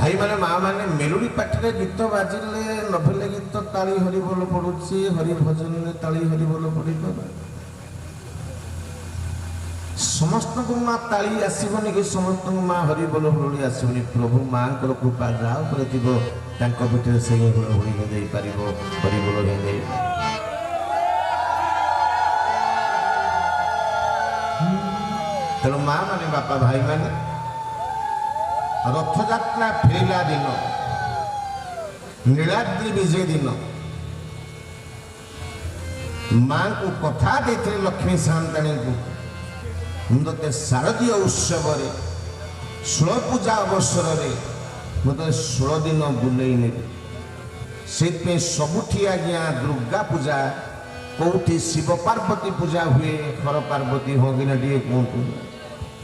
ଭାଇମାନେ, ମା ମାନେ, ମେଲୋଡି ପାଟିରେ ଗୀତ ବାଜିଲେ, ନଭେଲେ ଗୀତ ତାଳି ହରିବୋଲ ପଡୁଛି, ହରି ଭଜନରେ ତାଳି ହରିବୋଲ ପଡିବ। ସମସ୍ତଙ୍କୁ ମା ତାଳି ଆସିବନି କି ସମସ୍ତଙ୍କୁ ମା ହରିବୋଲ ହୁଳୁଳି ଆସିବନି। ପ୍ରଭୁ ମାଙ୍କର କୃପା ଯାହା ଉପରେ ଥିବ, ତାଙ୍କ ଭିତରେ ସେ ହିଁ ହୁଳହୁଳି ହିଁ ଦେଇପାରିବ, ହରିବୋଲ ହିଁ ଦେଇ। ତେଣୁ ମା ମାନେ, ବାପା, ଭାଇମାନେ, ରଥଯାତ୍ରା ଫେରିଲା ଦିନ, ନୀଳାଦ୍ରି ବିଜେ ଦିନ ମାଙ୍କୁ କଥା ଦେଇଥିଲେ ଲକ୍ଷ୍ମୀ ସାନ୍ତାଣୀଙ୍କୁ, ମୁଁ ତତେ ଶାରଦୀୟ ଉତ୍ସବରେ ଷୋଳ ପୂଜା ଅବସରରେ ମୁଁ ତତେ 16 ଦିନ ବୁଲେଇ ନେବି। ସେଇଥିପାଇଁ ସବୁଠି ଆଜ୍ଞା ଦୁର୍ଗା ପୂଜା, କୋଉଠି ଶିବ ପାର୍ବତୀ ପୂଜା ହୁଏ, ହର ପାର୍ବତୀ, ହଁ କି ନା ଟିକେ କୁହନ୍ତୁ?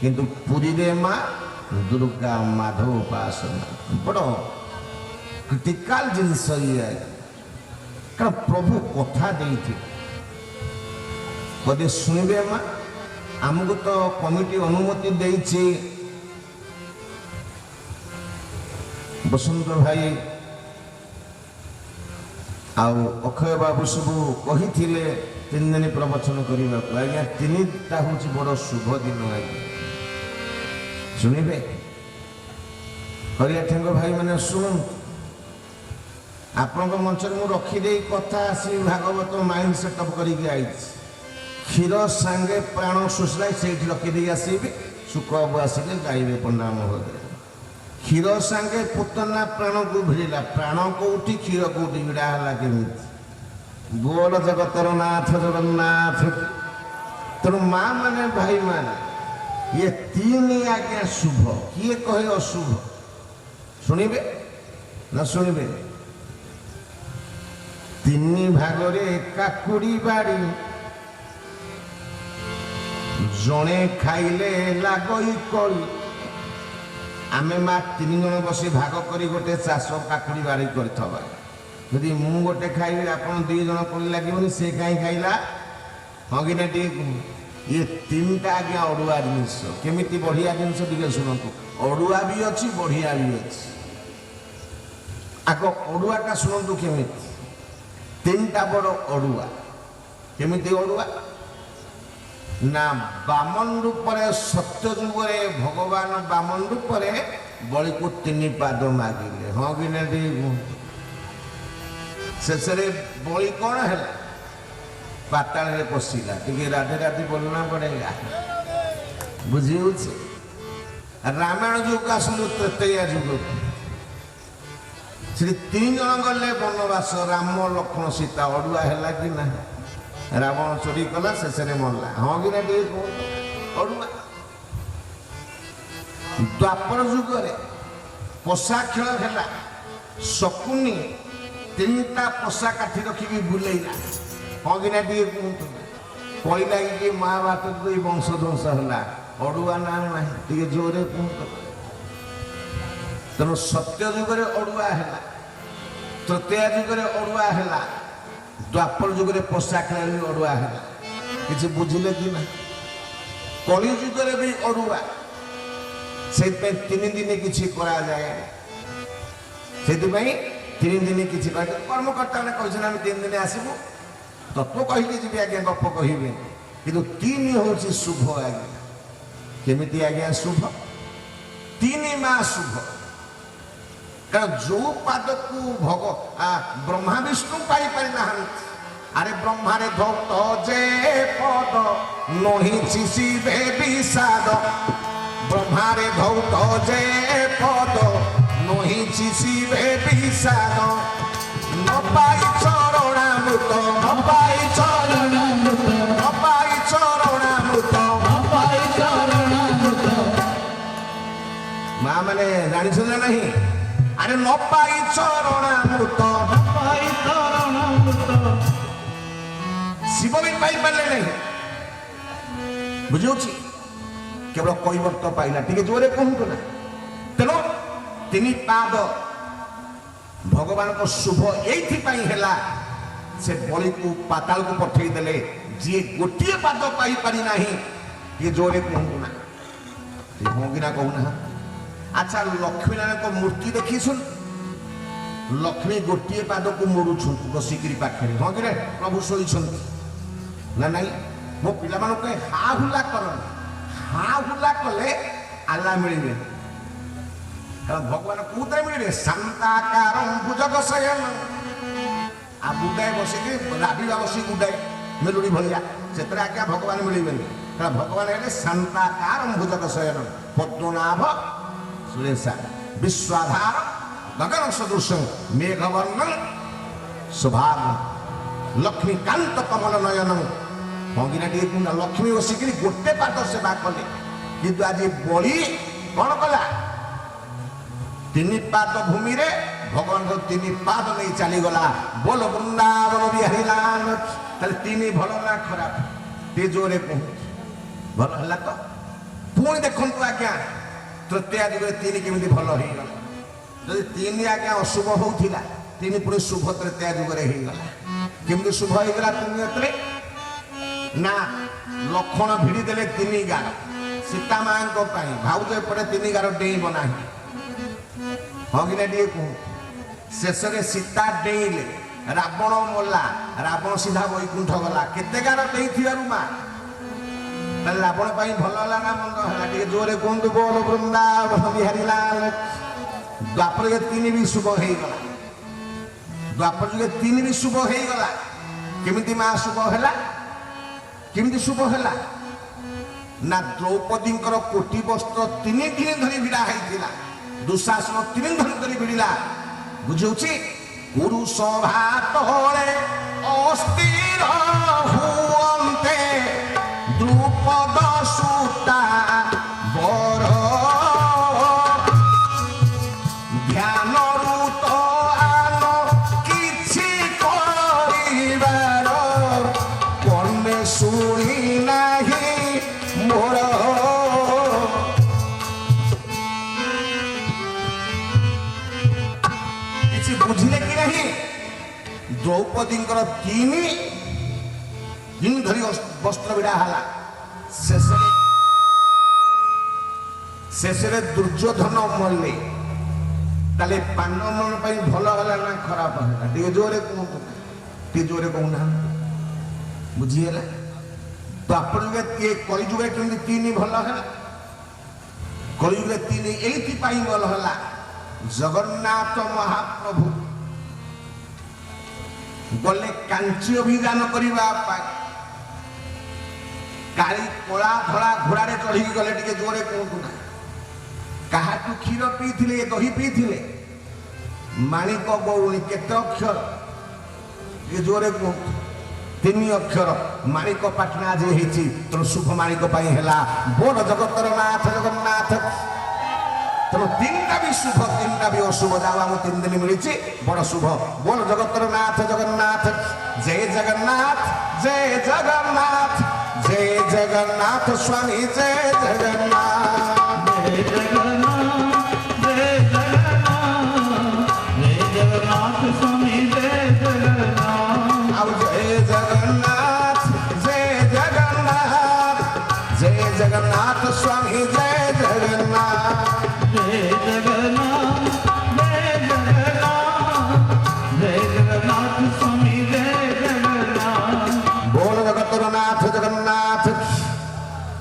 କିନ୍ତୁ ପୁରୀରେ ମା ଦୁର୍ଗା ମାଧବ ଉପାସନା ବଡ଼ କ୍ରିଟିକାଲ ଜିନିଷ ଇଏ ଆଜ୍ଞା। କାରଣ ପ୍ରଭୁ କଥା ଦେଇଥିଲେ। ବୋଧେ ଶୁଣିବେ ମା, ଆମକୁ ତ କମିଟି ଅନୁମତି ଦେଇଛି। ବସନ୍ତ ଭାଇ ଆଉ ଅକ୍ଷୟ ବାବୁ ସବୁ କହିଥିଲେ 3 ଦିନ ପ୍ରବଚନ କରିବାକୁ। ଆଜ୍ଞା, 3ଟା ହେଉଛି ବଡ଼ ଶୁଭ ଦିନ ଆଜ୍ଞା। ଶୁଣିବେ ହରିଆଠେଙ୍ଗ ଭାଇମାନେ, ଶୁଣନ୍ତୁ। ଆପଣଙ୍କ ମଞ୍ଚରେ ମୁଁ ରଖିଦେଇ କଥା ଆସି ଭାଗବତ ମାଇଣ୍ଡ ସେଟଅପ୍ କରିକି ଆଇଛି। କ୍ଷୀର ସାଙ୍ଗେ ପ୍ରାଣ ଶୋଷିଲା, ସେଇଠି ରଖିଦେଇ ଆସିବି। ଶୁକ ବାବୁ ଆସିଲେ ଗାଇବେ ପଣ୍ଡା ମହୋଦୟ। କ୍ଷୀର ସାଙ୍ଗେ ପୁତନା ପ୍ରାଣକୁ ଭିଡ଼ିଲା। ପ୍ରାଣ କୋଉଠି, କ୍ଷୀର କୋଉଠି, ଭିଡ଼ା ହେଲା କେମିତି? ବୋଲ ଜଗତର ନାଥ ଜଗନ୍ନାଥ। ତେଣୁ ମା ମାନେ, ଭାଇମାନେ, ଇଏ 3 ଆଜ୍ଞା ଶୁଭ। କିଏ କହେ ଅଶୁଭ? ଶୁଣିବେ ନା ଶୁଣିବେ? 3 ଭାଗରେ କାକୁଡ଼ି ବାଡ଼ି, ଜଣେ ଖାଇଲେ ଲାଗଇ କଳି। ଆମେ ମା 3 ଜଣ ବସି ଭାଗ କରି ଗୋଟେ ଚାଷ କାକୁଡ଼ି ବାଡ଼ି କରିଥିବା। ଯଦି ମୁଁ ଗୋଟେ ଖାଇବି, ଆପଣ 2 ଜଣ କଳି ଲାଗିବନି, ସେ କାହିଁ ଖାଇଲା? ହଁ କି ନା ଟିକେ କୁହନ୍ତୁ? ଇଏ 3ଟା ଆଜ୍ଞା ଅଡୁଆ ଜିନିଷ। କେମିତି ବଢ଼ିଆ ଜିନିଷ ଟିକେ ଶୁଣନ୍ତୁ। ଅଡୁଆ ବି ଅଛି, ବଢ଼ିଆ ବି ଅଛି। ଆଗ ଅଡୁଆଟା ଶୁଣନ୍ତୁ କେମିତି। 3ଟା ବଡ଼ ଅଡୁଆ। କେମିତି ଅଡୁଆ ନା, ବାମନ ରୂପରେ ସତ୍ୟ ଯୁଗରେ ଭଗବାନ ବାମନ ରୂପରେ ବଳିକୁ 3 ପାଦ ମାଗିଲେ। ହଁ କି ନା ଟିକେ କୁହନ୍ତୁ? ଶେଷରେ ବଳି କଣ ହେଲା? ପାତାଳରେ ପଶିଲା। ଟିକେ ରାଧେ ରାଧେ ବୋଲନା ପଡେଗା, ବୁଝି ହଉଛି? ରାମାୟଣ ଯୁଗକୁ ଆସନ୍ତୁ, ତ୍ରେତୟା ଯୁଗକୁ। ସେଠି 3 ଜଣ ଗଲେ ବନବାସ, ରାମ, ଲକ୍ଷ୍ମଣ, ସୀତା। ଅଡୁଆ ହେଲା କି ନାହିଁ? ରାବଣ ଚୋରି କଲା, ଶେଷରେ ମଲା। ହଁ କି ନା ଟିକେ କୁହନ୍ତୁ? ଅଡୁଆ। ଦ୍ୱାପର ଯୁଗରେ ପଶା ଖେଳ ହେଲା। ଶକୁନି 3ଟା ପଶା କାଠି ରଖିକି ବୁଲେଇଲା। ହଁ କି ନା ଟିକେ କୁହନ୍ତୁ? କଳି ଲାଗିକି ମହାଭାରତ ଏଇ ବଂଶ ଧ୍ୱଂସ ହେଲା। ଅଡୁଆ ନା ନାହିଁ? ଟିକେ ଜୋରେ କୁହନ୍ତୁ। ତେଣୁ ସତ୍ୟ ଯୁଗରେ ଅଡୁଆ ହେଲା, ତୃତୀୟ ଯୁଗରେ ଅଡୁଆ ହେଲା, ଦ୍ୱାପର ଯୁଗରେ ପଶା ଖେଳରେ ବି ଅଡୁଆ ହେଲା। କିଛି ବୁଝିଲେ କି ନା? କଳି ଯୁଗରେ ବି ଅଡୁଆ। ସେଇଥିପାଇଁ 3 ଦିନ କିଛି କରାଯାଏ। ସେଇଥିପାଇଁ 3 ଦିନ କିଛି କରାଯାଏ। କର୍ମକର୍ତ୍ତା ମାନେ କହିଛନ୍ତି ଆମେ 3 ଦିନ ଆସିବୁ, ତତ୍ଵ କହିକି ଯିବି ଆଜ୍ଞା, ଗପ କହିବି। କିନ୍ତୁ 3 ହଉଛି ଶୁଭ ଆଜ୍ଞା। କେମିତି ଆଜ୍ଞା ଶୁଭ? 3 ମା ଶୁଭ। କାରଣ ଯୋଉ ପାଦକୁ ବ୍ରହ୍ମା ବିଷ୍ଣୁ ପାଇପାରି ନାହାନ୍ତି। ଆରେ ବ୍ରହ୍ମାରେ ଧୌତ ଯେ ପଦ, ନୋହିଛି ଶିବେ ବିଷାଦ। ବ୍ରହ୍ମାରେ ଧୌତ ଯେ ପଦ, ନୋହିଛି ଶିବେ ବିଷାଦ। ନ ପାଇ ଚରଣାମୃତ, ନ ପାଇ ଚରଣାମୃତ, ନ ପାଇ ଚରଣାମୃତ, ନ ପାଇ ଚରଣାମୃତ। ମା ମାନେ ଜାଣିଛନ୍ତି ନା ନାହିଁ? ଆରେ ନ ପାଇ ଚରଣାମୃତ, ନ ପାଇ ଚରଣାମୃତ, ଶିବ ବି ପାଇପାରିଲେ ନାହିଁ। ବୁଝିହଉଛି? କେବଳ କୈବର୍ତ୍ତ ପାଇଲା। ଟିକେ ଜୋରେ କୁହନ୍ତୁ ନା। ତେଣୁ 3 ପାଦ ଭଗବାନଙ୍କ ଶୁଭ ଏଇଥିପାଇଁ ହେଲା, ସେ ବଳିକୁ ପାତାଳକୁ ପଠେଇ ଦେଲେ। ଯିଏ ଗୋଟିଏ ପାଦ ପାଇପାରି ନାହିଁ, ଟିକେ ଜୋରେ କୁହନ୍ତୁ ନା, ହଁ କି ନା କହୁନାହାନ୍ତି? ଆଚ୍ଛା, ଲକ୍ଷ୍ମୀ ନାରାୟଣଙ୍କ ମୂର୍ତ୍ତି ଦେଖିଛନ୍ତି? ଲକ୍ଷ୍ମୀ ଗୋଟିଏ ପାଦକୁ ମୋଡୁଛନ୍ତି ବସିକିରି ପାଖରେ, ହଁ କିରେ? ପ୍ରଭୁ ଶୋଇଛନ୍ତି ନା ନାଇଁ? ମୋ ପିଲାମାନଙ୍କୁ କହେ, ହା ହୁଲା କରନି। ହା ହୁଲା କଲେ ଆଲ୍ଲା ମିଳିବେ। କାରଣ ଭଗବାନ କୋଉଥିରେ ମିଳିବେ? ଶାନ୍ତାକାର ଭୁଜଗ ଶୟନ। ଆଉ ଗୁଡାଏ ବସିକି ରାବିବା, ବସିକି ଗୁଡାଏ ମେଲୁଡ଼ି ଭଳିଆ, ସେଥିରେ ଆଜ୍ଞା ଭଗବାନ ମିଳିବେନି। କାରଣ ଭଗବାନ ହେଲେ ଶାନ୍ତାକାର ଭୁଜଗ ଶୟନ, ପଦ୍ମନାଭ ସୁରେଶା, ବିଶ୍ୱାଧାର ଗଗନ ସଦୃଶ, ମେଘବର୍ଣ୍ଣ ଶୁଭାଙ୍ଗ, ଲକ୍ଷ୍ମୀକାନ୍ତ କମଲ ନୟନ। ଭଙ୍ଗିନା ଟିକେ କୁହନା। ଲକ୍ଷ୍ମୀ ବସିକିରି ଗୋଟେ ପାଦ ସେବା କଲେ। କିନ୍ତୁ ଆଜି ବଳି କଣ କଲା? ତିନି ପାଦ ଭୂମିରେ ଭଗବାନଙ୍କ ତିନି ପାଦ ନେଇ ଚାଲିଗଲା। ବୋଲ ବୃନ୍ଦାବନ ବିହାରୀ ଲାଲ। ତାହେଲେ ତିନି ଭଲ ନା ଖରାପ? ଟିକେ ଜୋରେ କୁହନ୍ତୁ। ଭଲ ହେଲା ତ? ପୁଣି ଦେଖନ୍ତୁ ଆଜ୍ଞା, ତ୍ରେତୟା ଯୁଗରେ ତିନି କେମିତି ଭଲ ହେଇଗଲା। ଯଦି ତିନି ଆଜ୍ଞା ଅଶୁଭ ହଉଥିଲା, ତିନି ପୁଣି ଶୁଭ ତ୍ରେତୟା ଯୁଗରେ ହେଇଗଲା। କେମିତି ଶୁଭ ହେଇଗଲା ତିନି ଏଥିରେ? ନା, ଲକ୍ଷ୍ମଣ ଭିଡ଼ି ଦେଲେ ତିନି ଗାର ସୀତା ମାଙ୍କ ପାଇଁ। ଭାଉଜ ଏପଟେ ତିନି ଗାର ଡେଇଁବ ନାହିଁ, ହଁ କି ନା ଟିକେ କୁହ। ଶେଷରେ ସୀତା ଡେଇଁଲେ, ରାବଣ ମଲା, ରାବଣ ସିଧା ବୈକୁଣ୍ଠ ଗଲା। କେତେ ଗାର ଡେଇଥିବାରୁ ମା। ତାହେଲେ ରାବଣ ପାଇଁ ଭଲ ହେଲା ନା ମନ୍ଦ ହେଲା? ଟିକେ ଜୋରେ କୁହନ୍ତୁ। ବୋଲ ବୃନ୍ଦାବନ ବିହାରୀ ଲାଲ। ଦ୍ୱାପର ଯୁଗେ ତିନି ବି ଶୁଭ ହେଇଗଲା। ଦ୍ୱାପର ଯୁଗେ ତିନି ବି ଶୁଭ ହେଇଗଲା। କେମିତି ମା ଶୁଭ ହେଲା? କେମିତି ଶୁଭ ହେଲା? ନା, ଦ୍ରୌପଦୀଙ୍କର କୋଟି ବସ୍ତ୍ର 3 ଦିନ ଧରି ଭିଡ଼ା ହେଇଥିଲା। ଦୁଃଶାସନ 3 ଦିନ ଧରି ଭିଡ଼ିଲା। ବୁଝଉଛି, କୁରୁ ସଭା ତଳେ ଅସ୍ଥିର ହୁଅନ୍ତେ ଦ୍ରୁପଦ ସୁତା ବର, ଧ୍ୟାନରୁ ତ ଆନ କିଛି କରିବାର କର୍ମେ ଶୁଣି ନାହିଁ ମୋର। କିଛି ବୁଝିଲେ କି ନାହିଁ? ଦ୍ରୌପଦୀଙ୍କର 3 ଦିନ ଧରି ବସ୍ତ୍ର ଭିଡ଼ା ହେଲା। ଶେଷରେ ଶେଷରେ ଦୁର୍ଯ୍ୟୋଧନ ମଲେ। ତାହେଲେ ପାଣ୍ଡବମାନଙ୍କ ପାଇଁ ଭଲ ହେଲା ନା ଖରାପ ହେଲା? ଟିକେ ଜୋରେ କୁହନ୍ତୁ। ଟିକେ ଜୋରେ କହୁନାହାନ୍ତି। ବୁଝିହେଲା? ଦ୍ୱାପର ଯୁଗେ ଇଏ କଳି ଯୁଗରେ କେମିତି ତିନି ଭଲ ହେଲା? କଳିଯୁଗରେ ତିନି ଏଇଥିପାଇଁ ଭଲ ହେଲା, ଜଗନ୍ନାଥ ମହାପ୍ରଭୁ ଗଲେ କାଞ୍ଚି ଅଭିଯାନ କରିବା ପାଇଁ। କାଳି କଳା ଧଳା ଘୋଡ଼ାରେ ଚଢ଼ିକି ଗଲେ। ଟିକେ ଜୋରେ କୁହନ୍ତୁ ନା। କାହାଠୁ କ୍ଷୀର ପିଇଥିଲେ, ଦହି ପିଇଥିଲେ? ମାଣିକ ଗଉଣୀ। କେତେ ଅକ୍ଷର? ଟିକେ ଜୋରେ କୁହନ୍ତୁ। ତିନି ଅକ୍ଷର। ମାଣିକ ପାଟଣା ଆଜି ହେଇଛି, ତେଣୁ ଶୁଭ ମାଣିକ ପାଇଁ ହେଲା। ବୋଲ ଜଗତର ନାଥ ଜଗନ୍ନାଥ। ତେଣୁ ତିନିଟା ବି ଶୁଭ, ତିନିଟା ବି ଅଶୁଭ। ଯାଉ ଆମକୁ 3 ଦିନ ମିଳିଛି, ବଡ ଶୁଭ। ବୋଲ ଜଗତର ନାଥ ଜଗନ୍ନାଥ। ଜୟ ଜଗନ୍ନାଥ, ଜୟ ଜଗନ୍ନାଥ, ଜୟ ଜଗନ୍ନାଥ ସ୍ୱାମୀ, ଜୟ ଜଗନ୍ନାଥ। ଜୟ ଜଗନ୍ନାଥ, ଜୟ ଜଗନ୍ନାଥ, ଜୟ ଜଗନ୍ନାଥ ସ୍ୱାମୀ, ଜୟ ଜଗନ୍ନାଥ। ଆଉ ଜୟ ଜଗନ୍ନାଥ, ଜୟ ଜଗନ୍ନାଥ, ଜୟ ଜଗନ୍ନାଥ ସ୍ୱାମୀ, ଜୟ ଜଗନ୍ନାଥ। ଜୟ ଜଗନ୍ନାଥ, ଜୟ ଜଗନ୍ନାଥ, ଜୟ ଜଗନ୍ନାଥ ସ୍ୱାମୀ, ଜୟ ଜଗନ୍ନାଥ। ବୋଲ ଜଗତର ନାଥ ଜଗନ୍ନାଥ।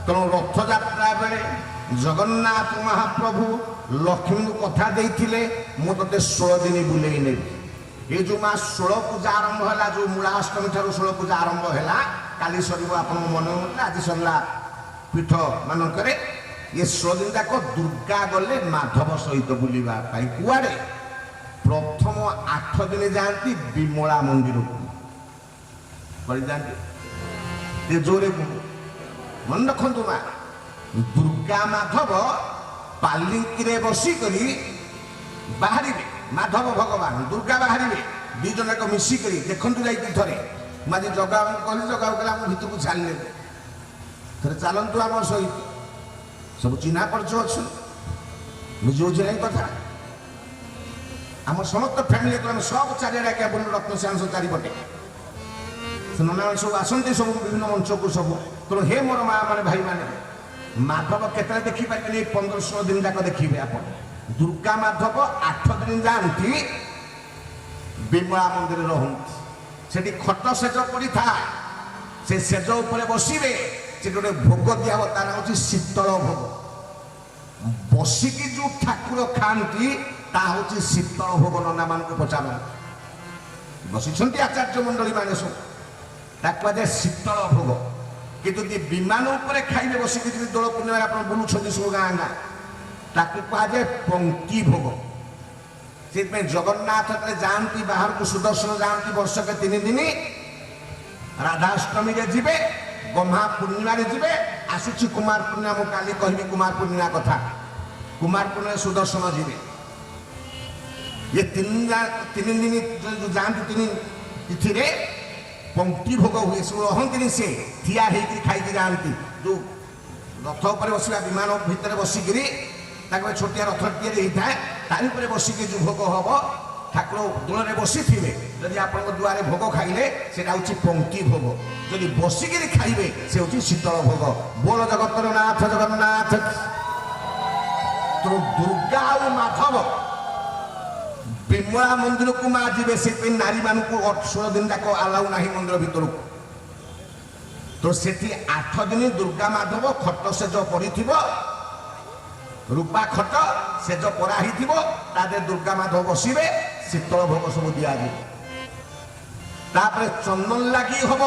ତେଣୁ ରଥଯାତ୍ରା ବେଳେ ଜଗନ୍ନାଥ ମହାପ୍ରଭୁ ଲକ୍ଷ୍ମୀଙ୍କୁ କଥା ଦେଇଥିଲେ, ମୁଁ ତତେ 16 ଦିନ ବୁଲେଇ ନେବି। ଏ ଯୋଉ ମା ଷୋଳ ପୂଜା ଆରମ୍ଭ ହେଲା, ଯୋଉ ମୂଳାଷ୍ଟମୀ ଠାରୁ ଷୋଳ ପୂଜା ଆରମ୍ଭ ହେଲା, କାଲି ସରିବ। ଆପଣଙ୍କ ମନେ ହଉଥିଲା, ଆଜି ସରିଲା ପୀଠ ମାନଙ୍କରେ। ଏ 16 ଦିନ ଯାକ ଦୁର୍ଗା ଗଲେ ମାଧବ ସହିତ ବୁଲିବା ପାଇଁ। କୁଆଡ଼େ? ପ୍ରଥମ 8 ଦିନ ଯାଆନ୍ତି ବିମଳା ମନ୍ଦିରକୁ। କୁଆଡ଼େ ଯାଆନ୍ତି? ଟିକେ ଜୋରେ କୁହନ୍ତୁ। ମନେ ରଖନ୍ତୁ ମା, ଦୁର୍ଗା ମାଧବ ପାଲିଙ୍କିରେ ବସିକରି ବାହାରିବେ। ମାଧବ ଭଗବାନ, ଦୁର୍ଗା ବାହାରିବେ ଦି ଜଣ ଯାକ ମିଶିକରି। ଦେଖନ୍ତୁ ଯାଇକି ଥରେ। ମୁଁ ଆଜି ଜଗାକୁ କହିଲି, ଜଗାକୁ କହିଲେ ଆମ ଭିତରକୁ ଛାଡ଼ିଲେ। ଥରେ ଚାଲନ୍ତୁ ଆମ ସହିତ, ସବୁ ଚିହ୍ନା ପରିଚୟ ଅଛନ୍ତି। ବୁଝିହେଉଛି ନାହିଁ କଥା? ଆମ ସମସ୍ତ ଫ୍ୟାମିଲି ଆମେ ସବୁ ଚାରିଆଡ଼େ ଆଜ୍ଞା ବୁଲୁ ରତ୍ନସିଂହାସନ ଚାରିପଟେ। ସେ ନନାମାନେ ସବୁ ଆସନ୍ତି ସବୁ ବିଭିନ୍ନ ମଞ୍ଚକୁ ସବୁ। ତେଣୁ ହେ ମୋର ମା ମାନେ, ଭାଇମାନେ, ମାଧବ କେତେବେଳେ ଦେଖିପାରିବେନି, 15 16 ଦିନ ଯାକ ଦେଖିବେ ଆପଣ। ଦୁର୍ଗା ମାଧବ 8 ଦିନ ଯାଆନ୍ତି, ବିମଳା ମନ୍ଦିରରେ ରହନ୍ତି। ସେଠି ଖଟ ଶେଯ ପଡ଼ିଥାଏ। ସେ ଶେଯ ଉପରେ ବସିବେ। ସେଠି ଗୋଟେ ଭୋଗ ଦିଆହବ, ତା ନାଁ ହେଉଛି ଶୀତଳ ଭୋଗ। ବସିକି ଯୋଉ ଠାକୁର ଖାଆନ୍ତି, ତା ହଉଛି ଶୀତଳ ଭୋଗ। ନନାମାନଙ୍କୁ ପଚାରନ୍ତୁ, ବସିଛନ୍ତି ଆଚାର୍ଯ୍ୟ ମଣ୍ଡଳୀ ମାନେ ସବୁ। ତାକୁ କୁହାଯାଏ ଶୀତଳ ଭୋଗ। କିନ୍ତୁ ଯଦି ବିମାନ ଉପରେ ଖାଇବେ ବସିକି, ଯଦି ଦୋଳ ପୂର୍ଣ୍ଣିମାରେ ଆପଣ ବୁଲୁଛନ୍ତି ସବୁ ଗାଁ ଗାଁ, ତାକୁ କୁହାଯାଏ ପଙ୍କ୍ତି ଭୋଗ। ସେଥିପାଇଁ ଜଗନ୍ନାଥ ଯେତେବେଳେ ଯାଆନ୍ତି ବାହାରକୁ, ସୁଦର୍ଶନ ଯାଆନ୍ତି ବର୍ଷକେ 3 ଦିନ, ରାଧାଷ୍ଟମୀରେ ଯିବେ, ଗହ୍ମା ପୂର୍ଣ୍ଣିମାରେ ଯିବେ। ଆସୁଛି କୁମାର ପୂର୍ଣ୍ଣିମା, ମୁଁ କାଲି କହିବି କୁମାର ପୂର୍ଣ୍ଣିମା କଥା। କୁମାର ପୂର୍ଣ୍ଣିମା ସୁଦର୍ଶନ ଯିବେ। ଇଏ 3 ଦିନ ଯୋଉ ଯାଆନ୍ତି, ତିନି ତିଥିରେ ପଙ୍କ୍ତି ଭୋଗ ହୁଏ। ସବୁ ରହନ୍ତିନି, ସେ ଠିଆ ହେଇକି ଖାଇକି ଯାଆନ୍ତି। ଯୋଉ ରଥ ଉପରେ ବସିବା, ବିମାନ ଭିତରେ ବସିକିରି, ତାଙ୍କ ଛୋଟିଆ ରଥ ତିଆରି ହେଇଥାଏ, ତାରି ଉପରେ ବସିକି ଯୋଉ ଭୋଗ ହବ, ଠାକୁର ଦୋଳରେ ବସିଥିବେ, ଯଦି ଆପଣଙ୍କ ଦୁଆରେ ଭୋଗ ଖାଇଲେ, ସେଇଟା ହେଉଛି ପଙ୍କ୍ତି ଭୋଗ। ଯଦି ବସିକିରି ଖାଇବେ, ସେ ହେଉଛି ଶୀତଳ ଭୋଗ। ବୋଲ ଜଗତର ନାଥ ଜଗନ୍ନାଥ। ତେଣୁ ଦୁର୍ଗା ଆଉ ମାଧବ ବିମଳା ମନ୍ଦିରକୁ ମା ଯିବେ। ସେଥିପାଇଁ ନାରୀମାନଙ୍କୁ 16 ଦିନ ଯାକ ଆଲାଉ ନାହିଁ ମନ୍ଦିର ଭିତରକୁ। ତ ସେଠି 8 ଦିନ ଦୁର୍ଗା ମାଧବ ଖଟ ଶେଯ ପଡ଼ିଥିବ, ରୂପା ଖଟ ଶେଯ ପରା ହେଇଥିବ, ତା ଦେହରେ ଦୁର୍ଗା ମାଧବ ବସିବେ, ଶୀତଳ ଭୋଗ ସବୁ ଦିଆଯିବ। ତାପରେ ଚନ୍ଦନ ଲାଗି ହବ।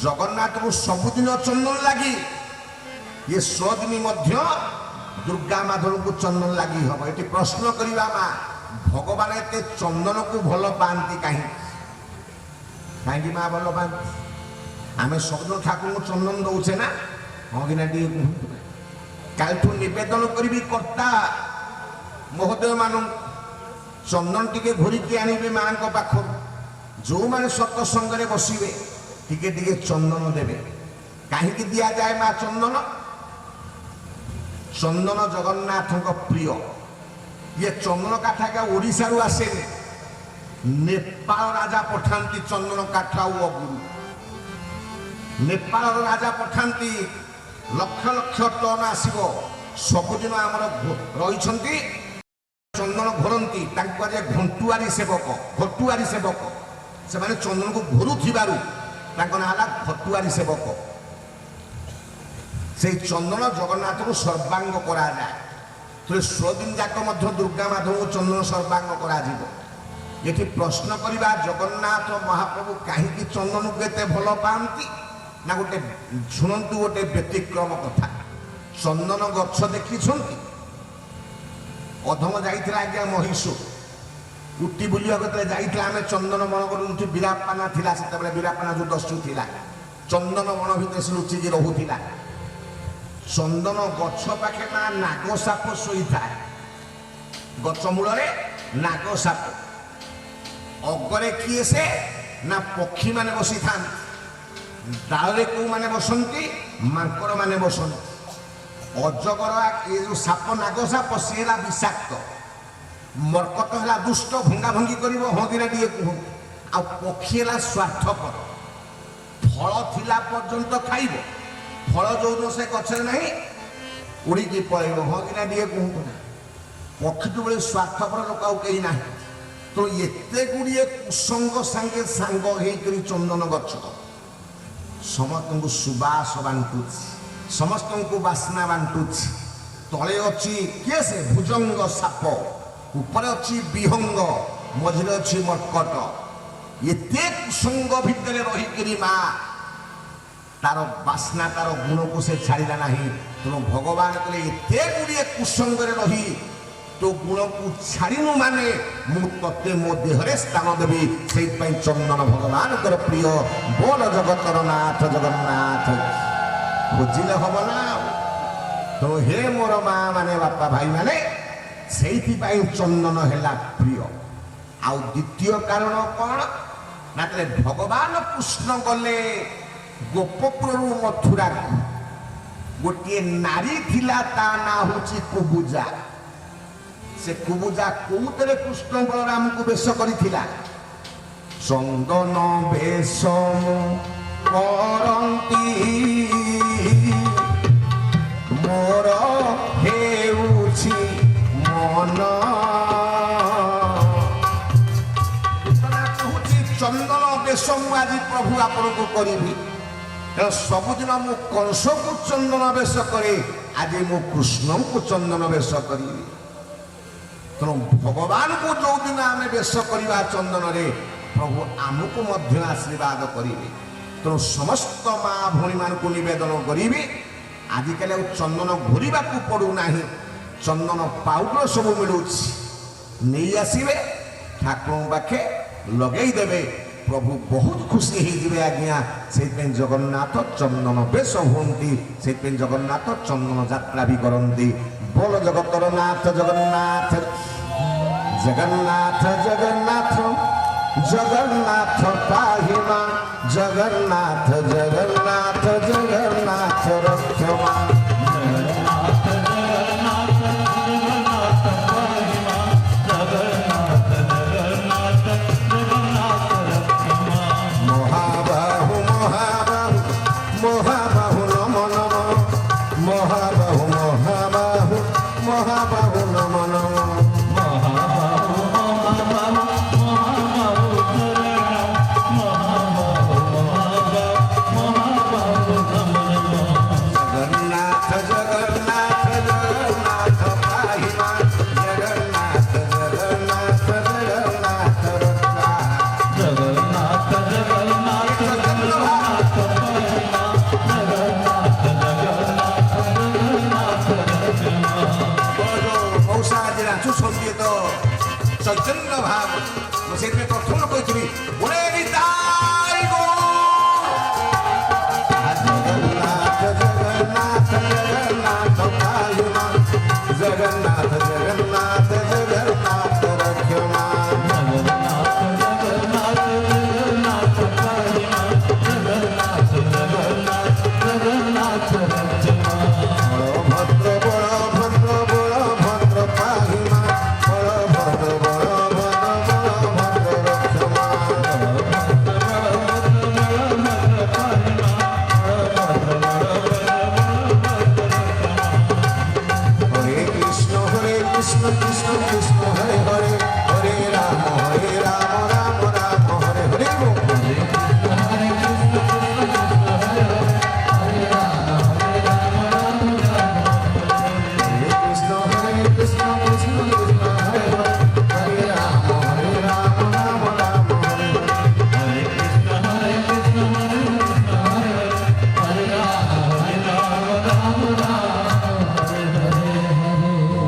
ଜଗନ୍ନାଥଙ୍କୁ ସବୁଦିନ ଚନ୍ଦନ ଲାଗି, ଇଏ 16 ଦିନ ମଧ୍ୟ ଦୁର୍ଗା ମାଧବଙ୍କୁ ଚନ୍ଦନ ଲାଗି ହବ। ଏଠି ପ୍ରଶ୍ନ କରିବା ମା, ଭଗବାନ ଏତେ ଚନ୍ଦନକୁ ଭଲ ପାଆନ୍ତି କାହିଁକି? କାହିଁକି ମା ଭଲ ପାଆନ୍ତି? ଆମେ ସବୁଦିନ ଠାକୁରଙ୍କୁ ଚନ୍ଦନ ଦଉଛେ ନା, ହଁ କି ନା ଟିକେ କୁହନ୍ତୁ। କାଲିଠୁ ନିବେଦନ କରିବି କର୍ତ୍ତା ମହୋଦୟ ମାନଙ୍କୁ, ଚନ୍ଦନ ଟିକେ ଘୋରିକି ଆଣିବେ ମାଙ୍କ ପାଖରୁ। ଯୋଉମାନେ ସତସଙ୍ଗରେ ବସିବେ, ଟିକେ ଟିକେ ଚନ୍ଦନ ଦେବେ। କାହିଁକି ଦିଆଯାଏ ମା ଚନ୍ଦନ? ଚନ୍ଦନ ଜଗନ୍ନାଥଙ୍କ ପ୍ରିୟ। ଇଏ ଚନ୍ଦନ କାଠ ଆଜ୍ଞା ଓଡ଼ିଶାରୁ ଆସେନି। ନେପାଳ ରାଜା ପଠାନ୍ତି ଚନ୍ଦନ କାଠ ଆଉ ଅଗୁରୁ। ନେପାଳର ରାଜା ପଠାନ୍ତି, ଲକ୍ଷ ଲକ୍ଷ ଟନ୍ ଆସିବ ସବୁଦିନ। ଆମର ରହିଛନ୍ତି, ଚନ୍ଦନ ଘୋରନ୍ତି, ତାଙ୍କୁ କୁହାଯାଏ ଘଣ୍ଟୁଆରୀ ସେବକ, ଘଟୁଆରୀ ସେବକ। ସେମାନେ ଚନ୍ଦନକୁ ଘୋରୁଥିବାରୁ ତାଙ୍କ ନାଁ ହେଲା ଘଟୁଆରୀ ସେବକ। ସେଇ ଚନ୍ଦନ ଜଗନ୍ନାଥଙ୍କୁ ସର୍ବାଙ୍ଗ କରାଯାଏ। ତେଣୁ 16 ଦିନ ଯାକ ମଧ୍ୟ ଦୁର୍ଗା ମାଧବଙ୍କୁ ଚନ୍ଦନ ସର୍ବାଙ୍ଗ କରାଯିବ। ଏଠି ପ୍ରଶ୍ନ କରିବା, ଜଗନ୍ନାଥ ମହାପ୍ରଭୁ କାହିଁକି ଚନ୍ଦନକୁ ଏତେ ଭଲ ପାଆନ୍ତି ନା? ଗୋଟେ ଶୁଣନ୍ତୁ, ଗୋଟେ ବ୍ୟତିକ୍ରମ କଥା। ଚନ୍ଦନ ଗଛ ଦେଖିଛନ୍ତି? ଅଧମ ଯାଇଥିଲା ଆଜ୍ଞା ମହୀଶୂର, ଉଟି ବୁଲିବାକୁ ଯେତେବେଳେ ଯାଇଥିଲା, ଆମେ ଚନ୍ଦନ ବଣ କରୁଛୁ। ବୀରାପାନା ଥିଲା ସେତେବେଳେ, ବୀରାପାନା ଯୋଉ ଦସ୍ୟୁ ଥିଲା, ଚନ୍ଦନ ବଣ ଭିତରେ ସେ ଲୁଚିକି ରହୁଥିଲା। ଚନ୍ଦନ ଗଛ ପାଖେ ମା ନାଗ ସାପ ଶୋଇଥାଏ। ଗଛ ମୂଳରେ ନାଗ ସାପ, ଅଗରେ କିଏ ସେ ନା ପକ୍ଷୀମାନେ ବସିଥାନ୍ତି। ଡାଳରେ କୋଉମାନେ ବସନ୍ତି? ମାଙ୍କଡ଼ ମାନେ ବସନ୍ତି। ଅଜଗର, ଏ ଯୋଉ ସାପ, ନାଗ ସାପ, ସିଏ ହେଲା ବିଷାକ୍ତ। ମର୍କଟ ହେଲା ଦୁଷ୍ଟ, ଭଙ୍ଗା ଭଙ୍ଗି କରିବ, ହଁ କି ନା ଟିକେ କୁହନ୍ତୁ। ଆଉ ପକ୍ଷୀ ହେଲା ସ୍ୱାର୍ଥପର। ଫଳ ଥିଲା ପର୍ଯ୍ୟନ୍ତ ଖାଇବ, ଫଳ ଯୋଉଦିନ ସେ ଗଛରେ ନାହିଁ, ଉଡ଼ିକି ପଳେଇବ, ହଁ କି ନା ଟିକେ କୁହନ୍ତୁ ନା। ପକ୍ଷୀଠୁ ଭଳି ସ୍ୱାର୍ଥପର ଲୋକ ଆଉ କେହି ନାହିଁ। ତେଣୁ ଏତେ ଗୁଡ଼ିଏ କୁସଙ୍ଗ ସାଙ୍ଗେ ସାଙ୍ଗ ହେଇକରି ଚନ୍ଦନ ଗଛ ସମସ୍ତଙ୍କୁ ସୁବାସ ବାଣ୍ଟୁଛି, ସମସ୍ତଙ୍କୁ ବାସ୍ନା ବାଣ୍ଟୁଛି। ତଳେ ଅଛି କିଏ ସେ? ଭୁଜଙ୍ଗ ସାପ। ଉପରେ ଅଛି ବିହଙ୍ଗ, ମଝିରେ ଅଛି ମର୍କଟ। ଏତେ କୁସଙ୍ଗ ଭିତରେ ରହିକରି ମା ତାର ବାସ୍ନା, ତାର ଗୁଣକୁ ସେ ଛାଡ଼ିଲା ନାହିଁ। ତେଣୁ ଭଗବାନ କହିଲେ, ଏତେ ଗୁଡ଼ିଏ କୁସଙ୍ଗରେ ରହି ତୋ ଗୁଣକୁ ଛାଡ଼ିନୁ ମାନେ ମୁଁ ତତେ ମୋ ଦେହରେ ସ୍ଥାନ ଦେବି। ସେଇଥିପାଇଁ ଚନ୍ଦନ ଭଗବାନଙ୍କର ପ୍ରିୟ। ବୋଲ ଜଗତର ନାଥ ଜଗନ୍ନାଥ। ଖୋଜିଲେ ହବ ନା ଆଉ। ତେଣୁ ହେ ମୋର ମା ମାନେ, ବାପା, ଭାଇ ମାନେ, ସେଇଥିପାଇଁ ଚନ୍ଦନ ହେଲା ପ୍ରିୟ। ଆଉ ଦ୍ୱିତୀୟ କାରଣ କ'ଣ ନା, ତାହେଲେ ଭଗବାନ କୃଷ୍ଣ ଗଲେ ଗୋପପୁରରୁ ମଥୁରାକୁ, ଗୋଟିଏ ନାରୀ ଥିଲା, ତା ନାଁ ହଉଛି କୁବୁଜା। ସେ କୁବୁଜା କୋଉଥିରେ କୃଷ୍ଣ ବଳରାମକୁ ବେଶ କରିଥିଲା? ଚନ୍ଦନ ବେଶ କରନ୍ତି ମୋର ହେଉଛି ଆପଣଙ୍କୁ କରିବି। ତେଣୁ ସବୁଦିନ ମୁଁ କଂସକୁ ଚନ୍ଦନ ବେଶ କରେ, ଆଜି ମୁଁ କୃଷ୍ଣଙ୍କୁ ଚନ୍ଦନ ବେଶ କରିବି। ତେଣୁ ଭଗବାନଙ୍କୁ ଯୋଉଦିନ ଆମେ ବେଶ କରିବା ଚନ୍ଦନରେ, ପ୍ରଭୁ ଆମକୁ ମଧ୍ୟ ଆଶୀର୍ବାଦ କରିବେ। ତେଣୁ ସମସ୍ତ ମା ଭଉଣୀମାନଙ୍କୁ ନିବେଦନ କରିବି, ଆଜିକାଲି ଆଉ ଚନ୍ଦନ ଘୋରିବାକୁ ପଡ଼ୁନାହିଁ, ଚନ୍ଦନ ପାଉଡର ସବୁ ମିଳୁଛି। ନେଇ ଆସିବେ, ଠାକୁରଙ୍କ ପାଖେ ଲଗେଇ ଦେବେ, ପ୍ରଭୁ ବହୁତ ଖୁସି ହେଇଯିବେ ଆଜ୍ଞା। ସେଇଥିପାଇଁ ଜଗନ୍ନାଥ ଚନ୍ଦନ ବେଶ ହୁଅନ୍ତି, ସେଇଥିପାଇଁ ଜଗନ୍ନାଥ ଚନ୍ଦନ ଯାତ୍ରା ବି କରନ୍ତି। ବୋଲ ଜଗତର ନାଥ ଜଗନ୍ନାଥ ଜଗନ୍ନାଥ। ଜଗନ୍ନାଥ ଜଗନ୍ନାଥ ପାହିମା, ଜଗନ୍ନାଥ ଜଗନ୍ନାଥ ଜଗନ୍ନାଥ ରକ୍ଷମା। ଜଗନ୍ନାଥ ଜଗନ୍ନାଥ ଜଗନ୍ନାଥ ପାହିମା, ଜଗନ୍ନାଥ ଜଗନ୍ନାଥ ଜଗନ୍ନାଥ ରକ୍ଷମା। ମହାବାହୁ ମହାବାହୁ ମହାବାହୁ ନମ ନମ, ମହାବାହୁ ମହାବାହୁ ମହାବାହୁ ନମ ନମ। ମହାବାହୁ ମହାବାହୁ ମହାବାହୁ ଶରଣ, ମହାବାହୁ ମହାବାହୁ ମହାବାହୁ ନମ ନମ। ଜଗନ୍ନାଥ ଜଗନ୍ନାଥ ଜଗନ୍ନାଥ ପାହିମା, ଜଗନ୍ନାଥ ଜଗନ୍ନାଥ ଜଗନ୍ନାଥ ରକ୍ଷା। ଜଗନ୍ନାଥ ଜଗନ୍ନାଥ ଜଗନ୍ନାଥ ପାହିମା, ଜଗନ୍ନାଥ ଜଗନ୍ନାଥ ଜଗନ୍ନାଥ ରକ୍ଷମା। ଯୋଉ ମଉସା ଆଜି ନାଚୁଛନ୍ତି ତ ଚୈତନ୍ୟ ଭାବ, ମୁଁ ସେଇଥିପାଇଁ ପ୍ରଥମ କହିଥିଲି, ବୋଲେ ନିତାଇ ଗୌର। ଜଗନ୍ନାଥ ଜଗନ୍ନାଥ ଜଗନ୍ନାଥ ପାହିମା, ଜଗନ୍ନାଥ ଜଗନ୍ନାଥ ଜଗନ୍ନାଥ ରକ୍ଷମା। ଜଗନ୍ନାଥ ଜଗନ୍ନାଥ ଜଗନ୍ନାଥ ପାହିମା, ଜଗନ୍ନାଥ ଜଗନ୍ନାଥ ଜଗନ୍ନାଥ ରକ୍ଷମା। ବଳଭଦ୍ର ବଳଭଦ୍ର ବଳଭଦ୍ର ପାହିମା, ବଳଭଦ୍ର ବଳଭଦ୍ର ବଳଭଦ୍ର ରକ୍ଷମା। ବଳଭଦ୍ର ବଳଭଦ୍ର ପାହିମା, ବଳଭଦ୍ର ବଳଭଦ୍ର ବଳଭଦ୍ର ରକ୍ଷମା। ହରେ କୃଷ୍ଣ ହରେ କୃଷ୍ଣ କୃଷ୍ଣ କୃଷ୍ଣ ହରେ ହରେ, ହରେ ରାମ ହରେ ରାମ ରାମ ରାମ ହରେ ହରେ। ହରେ କୃଷ୍ଣ ହରେ କୃଷ୍ଣ କୃଷ୍ଣ କୃଷ୍ଣ ହରେ ହରେ, ହରେ ରାମ ହରେ ରାମ ରାମ ରାମ ହରେ ହରେ। ହରେ କୃଷ୍ଣ ହରେ କୃଷ୍ଣ କୃଷ୍ଣ କୃଷ୍ଣ ହରେ ହରେ, ହରେ ରାମ ହରେ ରାମ ରାମ ରାମ ହରେ ହରେ। ହରେ କୃଷ୍ଣ ହରେ କୃଷ୍ଣ କୃଷ୍ଣ ହରେ ହରେ, ହରେ ରାମ ହରେ ରାମ ରାମ ରାମ ହରେ ହରେ ହରେ।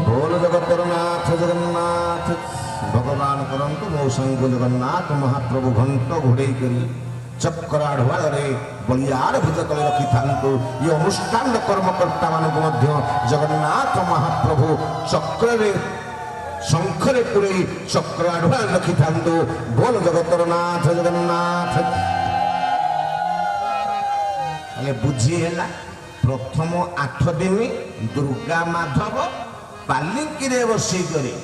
ବୋଲ ଜଗତର ନାଥ ଜଗନ୍ନାଥ। ଭଗବାନ କରନ୍ତୁ ମଉସାଙ୍କୁ ଜଗନ୍ନାଥ ମହାପ୍ରଭୁ ଘଣ୍ଟ ଘୋଡ଼େଇ କରି ଚକ୍ର ଆଢୁଆଳରେ ବଳିଆର ଭୁଜ ତଳେ ରଖିଥାନ୍ତୁ। ଏ ଅନୁଷ୍ଠାନର କର୍ମକର୍ତ୍ତାମାନଙ୍କୁ ମଧ୍ୟ ଜଗନ୍ନାଥ ମହାପ୍ରଭୁ ଚକ୍ରରେ ଶଙ୍ଖରେ ପୁରେଇ ଚକ୍ର ଆଢୁଆଳରେ ରଖିଥାନ୍ତୁ। ବୋଲ ଜଗତର ନାଥ ଜଗନ୍ନାଥ। ତାହେଲେ ବୁଝି ହେଲା, ପ୍ରଥମ 8 ଦିନ ଦୁର୍ଗା ମାଧବ ପାଲିଙ୍କିରେ ବସିକରି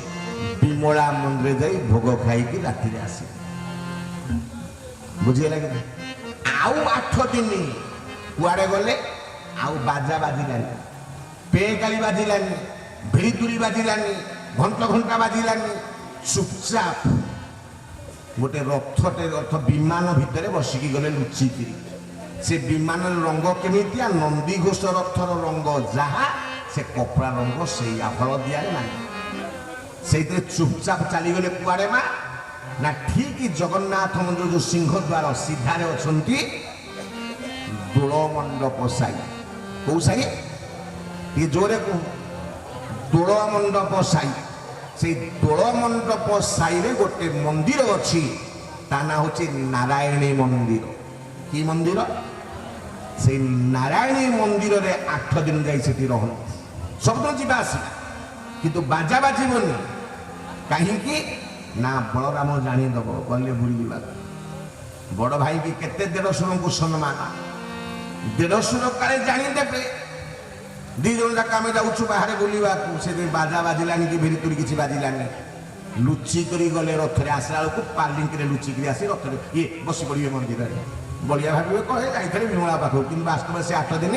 ବିମଳା ମନ୍ଦିରରେ ଯାଇ ଭୋଗ ଖାଇକି ରାତିରେ ଆସିବେ। ବୁଝିହେଲା କି ନାହିଁ? ଆଉ 8 ଦିନ କୁଆଡ଼େ ଗଲେ? ଆଉ ବାଜା ବାଜିଲାନି, ପେଁକାଳି ବାଜିଲାନି, ଭିଡ଼ିତୁରି ବାଜିଲାନି, ଘଣ୍ଟ ଘଣ୍ଟା ବାଜିଲାନି। ଚୁପଚାପ ଗୋଟେ ରଥଟେ, ରଥ ବିମାନ ଭିତରେ ବସିକି ଗଲେ ଲୁଚିକିରି। ସେ ବିମାନର ରଙ୍ଗ କେମିତିଆ? ନନ୍ଦିଘୋଷ ରଥର ରଙ୍ଗ ଯାହା, ସେ କପଡ଼ା ରଙ୍ଗ ସେଇଆ, ହଳଦିଆରେ ନାହିଁ। ସେଇଥିରେ ଚୁପଚାପ ଚାଲିଗଲେ କୁଆଡ଼େ ମା? ନା ଠିକ ଜଗନ୍ନାଥ ମନ୍ଦିର ଯୋଉ ସିଂହଦ୍ୱାର ସିଧାରେ ଅଛନ୍ତି ଦୋଳ ମଣ୍ଡପ ସାହି। କୋଉ ସାହି? ଟିକେ ଜୋରେ କୁହ। ଦୋଳ ମଣ୍ଡପ ସାହି। ସେଇ ଦୋଳ ମଣ୍ଡପ ସାହିରେ ଗୋଟେ ମନ୍ଦିର ଅଛି, ତା ନାଁ ହଉଛି ନାରାୟଣୀ ମନ୍ଦିର। କି ମନ୍ଦିର? ସେଇ ନାରାୟଣୀ ମନ୍ଦିରରେ 8 ଦିନ ଯାଇ ସେଠି ରହନ୍ତି। ସବୁଦିନ ଯିବା ଆସିବା, କିନ୍ତୁ ବାଜା ବାଜିବନି। କାହିଁକି ନା ବଳରାମ ଜାଣିଦବ ଗଲେ ବୁଲିବାକୁ। ବଡ଼ ଭାଇକି କେତେ ଦେଢ଼ଶୁରଙ୍କୁ ସମ୍ମାନ, ଦେଢ଼ଶୁର କାଳେ ଜାଣିଦେବେ ଦି ଜଣ ଯାକ ଆମେ ଯାଉଛୁ ବାହାରେ ବୁଲିବାକୁ। ସେଥିପାଇଁ ବାଜା ବାଜିଲାନି କି ଭିରିତୁରି କିଛି ବାଜିଲାନି। ଲୁଚି କରି ଗଲେ ରଥରେ, ଆସିଲା ବେଳକୁ ପାଲିଙ୍କିରେ ଲୁଚିକିରି ଆସି ରଥରେ ଇଏ ବସି ପଡ଼ିବେ ମନ୍ଦିରରେ। ବଳିଆ ଭାବିବେ କହେ ଯାଇଥିଲେ ବିମଳା ପାଖକୁ, କିନ୍ତୁ ବାସ୍ତବରେ ସେ 8 ଦିନ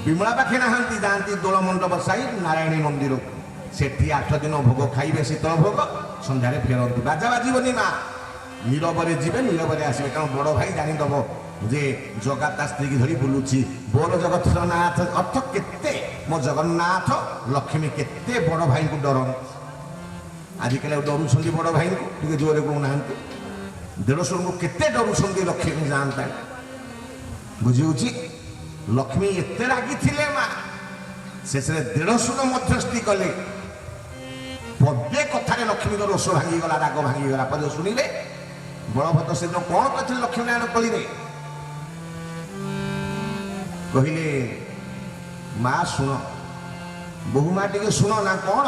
ବିମଳା ପାଖେ ନାହାନ୍ତି। ଯାଆନ୍ତି ଦୋଳ ମଣ୍ଡପ ସାହି ନାରାୟଣୀ ମନ୍ଦିରକୁ, ସେଠି 8 ଦିନ ଭୋଗ ଖାଇବେ, ଶୀତଳ ଭୋଗ, ସନ୍ଧ୍ୟାରେ ଫେରନ୍ତି। ବାଜା ବାଜିବନି ମା। ନୀରବରେ ଯିବେ, ନୀରବରେ ଆସିବେ, କାରଣ ବଡ଼ ଭାଇ ଜାଣିଦବ ଯେ ଜଗା ତା ସ୍ତ୍ରୀକି ଧରି ବୁଲୁଛି। ବୋଲ ଜଗତର ନାଥ। ଅର୍ଥ କେତେ ମୋ ଜଗନ୍ନାଥ ଲକ୍ଷ୍ମୀ କେତେ ବଡ଼ ଭାଇଙ୍କୁ ଡରନ୍ତି। ଆଜିକାଲି ଆଉ ଡରୁଛନ୍ତି ବଡ଼ ଭାଇଙ୍କୁ? ଟିକେ ଜୋରେ କହୁନାହାନ୍ତି। ଦେଢ଼ଶୁରଙ୍କୁ କେତେ ଡରୁଛନ୍ତି ଲକ୍ଷ୍ମୀ ଜାଣନ୍ତା। ବୁଝି ହେଉଛି? ଲକ୍ଷ୍ମୀ ଏତେ ରାଗିଥିଲେ ମା, ଶେଷରେ ଦେଢ଼ଶୁର ମଧ୍ୟସ୍ଥି କଲେ। ପଦେ କଥାରେ ଲକ୍ଷ୍ମୀଙ୍କ ରୋଷ ଭାଙ୍ଗିଗଲା, ରାଗ ଭାଙ୍ଗିଗଲା। ପଦେ ଶୁଣିଲେ ବଳଭଦ୍ର ସେଦିନ କ'ଣ କରିଥିଲେ ଲକ୍ଷ୍ମୀ ନାରାୟଣ କଳିରେ? କହିଲେ, ମା ଶୁଣ, ବୋହୁ ମା ଟିକେ ଶୁଣ। ନା କ'ଣ?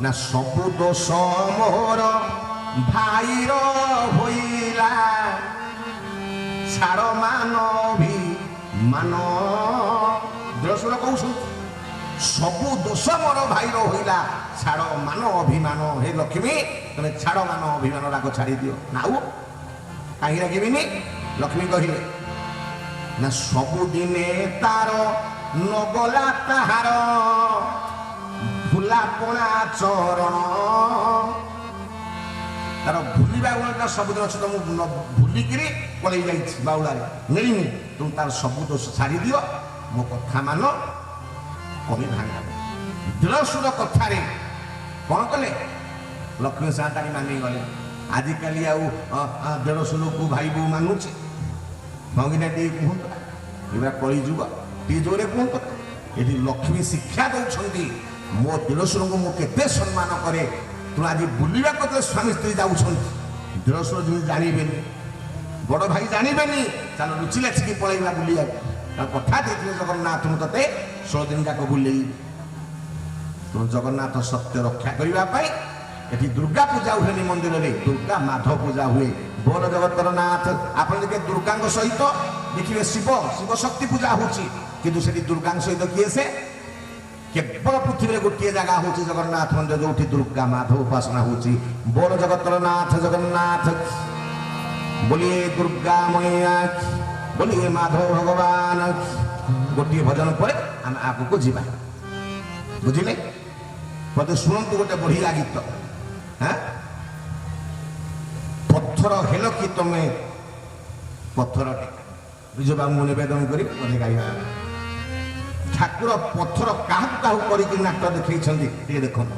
ନା ସବୁ ଦୋଷ ମୋର ଭାଇର ହୋଇଲା, ଛାଡ଼ ମାନ ଅଭିମାନ। ଦେଢ଼ଶୁର କହୁଛନ୍ତି, ସବୁ ଦୋଷ ମୋର ଭାଇର ହୋଇଲା, ଛାଡ଼ ମାନ ଅଭିମାନ। ହେ ଲକ୍ଷ୍ମୀ, ତମେ ଛାଡ଼ ମାନ ଅଭିମାନ, ରାଗ ଛାଡ଼ି ଦିଅ। ନା ଆଉ କାହିଁକି ରାଗିବିନି? ଲକ୍ଷ୍ମୀ କହିଲେ, ନା ସବୁଦିନେ ତାର ନଗଲା ତାହାର ଭୁଲାପଣା ଚରଣ। ତାର ଭୁଲିବା ଗୁଣଟା ସବୁଦିନ ଅଛି ତ, ମୁଁ ଭୁଲିକିରି ପଳେଇ ଯାଇଛି ବାଉଳାରେ, ନେଇନି। ତେଣୁ ତାର ସବୁ ଦୋଷ ଛାଡ଼ି ଦିଅ, ମୋ କଥା ମାନ, କହି ଭାଙ୍ଗା। ଦେଢ଼ଶୁର କଥାରେ କ'ଣ କଲେ? ଲକ୍ଷ୍ମୀ ସାଆନ୍ତାଣୀ ମାନିଗଲେ। ଆଜିକାଲି ଆଉ ଦେଢ଼ଶୁରକୁ ଭାଇ ବୋଉ ମାନୁଛି? ହଁ କି ନା ଟିକେ କୁହନ୍ତୁ। ଏଗୁଡ଼ା କଳିଯୁଗ, ଟିକେ ଜୋରେ କୁହନ୍ତୁ। ଏଠି ଲକ୍ଷ୍ମୀ ଶିକ୍ଷା ଦଉଛନ୍ତି, ମୋ ଦେଢ଼ଶୁରଙ୍କୁ ମୁଁ କେତେ ସମ୍ମାନ କରେ। ତେଣୁ ଆଜି ବୁଲିବାକୁ ଯେତେବେଳେ ସ୍ୱାମୀ ସ୍ତ୍ରୀ ଯାଉଛନ୍ତି, ଦେଢ଼ଶୁର ଯେମିତି ଜାଣିବେନି, ବଡ଼ ଭାଇ ଜାଣିବେନି, ଚାଲ ଲୁଚି ଲାଚିକି ପଳେଇବା ବୁଲିବାକୁ। ତାର କଥା ଦେଇଥିଲେ ଜଗନ୍ନାଥ, ମୁଁ ତତେ 16 ଦିନ ଯାକ ବୁଲେଇବି। ତେଣୁ ଜଗନ୍ନାଥ ସତ୍ୟ ରକ୍ଷା କରିବା ପାଇଁ ଏଠି ଦୁର୍ଗା ପୂଜା ହୁଏନି ମନ୍ଦିରରେ, ଦୁର୍ଗା ମାଧବ ପୂଜା ହୁଏ। ବୋଲ ଜଗତର ନାଥ। ଆପଣ ଦେଖିବେ ଦୁର୍ଗାଙ୍କ ସହିତ ଦେଖିବେ ଶିବ, ଶିବ ଶକ୍ତି ପୂଜା ହଉଛି, କିନ୍ତୁ ସେଠି ଦୁର୍ଗାଙ୍କ ସହିତ କିଏ ସେ? କେବଳ ପୃଥିବୀରେ ଗୋଟିଏ ଜାଗା ହଉଛି ଜଗନ୍ନାଥ ମନ୍ଦିର, ଯୋଉଠି ଦୁର୍ଗା ମାଧବ ଉପାସନା ହଉଛି। ବୋଲ ଜଗତର ନାଥ ଜଗନ୍ନାଥ। बोलिए दुर्गा मैया, बोलिए ମାଧବ ଭଗବାନ। ଗୋଟିଏ ଭଜନ ପରେ ଆମେ ଆଗକୁ ଯିବା, ବୁଝିଲେ? ମତେ ଶୁଣନ୍ତୁ ଗୋଟେ ବଢିଆ ଗୀତ। ହାଁ, ପଥର ହେଲ କି ତମେ ପଥର। ବିଜୁବାବୁଙ୍କୁ ନିବେଦନ କରି ବୋଧେ ଗାଇବା। ଠାକୁର ପଥର କାହାକୁ କାହାକୁ କରିକି ନାଟ ଦେଖେଇଛନ୍ତି, ଟିକେ ଦେଖନ୍ତୁ।